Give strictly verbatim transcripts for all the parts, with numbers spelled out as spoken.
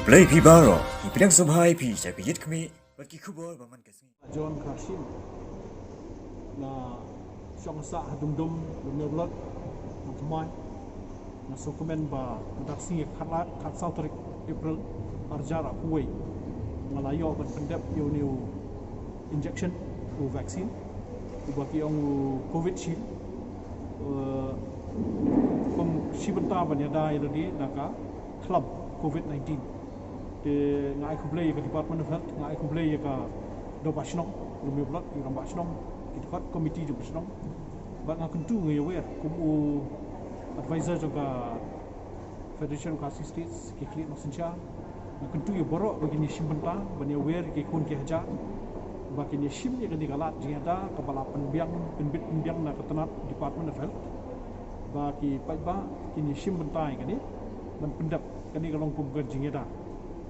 Blei phi baroh, ngi pdiang sngewbha ïa phi sha ka Ïit Khmih bad ki khubor ba man ka sngi. John Kharshiing, na shong sah ha Dumdum, Lumioblot, na Thymmai. Nga sngewkmen ba mynta ka sngi, khatlai, khatsaw tarik April, arhajar arphew wei, nga la ïoh ban pyndep ïa une u injection, u vaccine uba ki ong u Covishield. Eh, kum shi bynta ban ïada ïa lade na ka khlem Covid nineteen. Te nga ai khublei ïa ka Department of Health, nga ai khublei ïa ka Dorbar Shnong Lumioblot, ïa ka Rangbah Shnong, ki dkhot komiti jong ka shnong. Bad nga kyntu, nga ïawer kum u advisor jong ka Federation of Khasi States ki khlieh nongsynshar, nga kyntu ïa baroh ba kin ïashim bynta ban ïawer ïa ki khun ki hajar, ba kin ïashim ïa kane ka lad jingïada kaba la pynbiang, pynbit pynbiang na ka tnat Department of Health, ba ki paidbah kin ïashim bynta ïa kane ban pyndep. Kane ka long kum ka jingïada.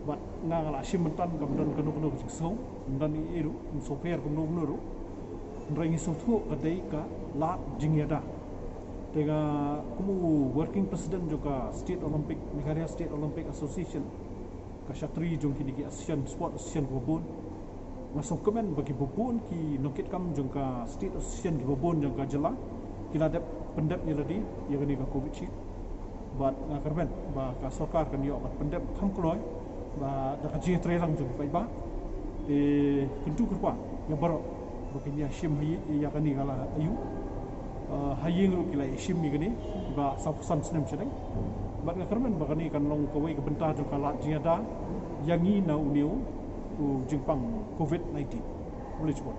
Bad nga, nga la shim bynta, kam don kano kano ka jingsngew, ym don ei ei ruh, ym sngewpher kumno kumno ruh. Hynrei ngi sngewthuh ka dei ka lad jingïada. Te nga kum u working president jong ka State Olympic, Meghalaya State Olympic Association, ka shatri jong kine ki association, sport association kiba bun, nga sngewkmen ba kiba bun ki nongkitkam jong ka State Association kiba bun jong ka jylla ki la dep pyndep ïa lade ïa kane ka Covishield. Bad nga kyrmen ba ka sorkar kan ïoh ban pyndep kham kloi, ba da ka jingïatreilang jong ki paidbah. Te kyntu kyrpad ïa baroh ba kin ïashim hi ïa kane ka la aïu. Eh, ha ïing ruh ki la ïashim ïa kane, ba saw phew san snem shaneng. Bad nga kyrmen ba kane kan long kawei ka bynta jong ka lad jingïada ïa ngi na une u jingpang Covid nineteen. Khublei shibun.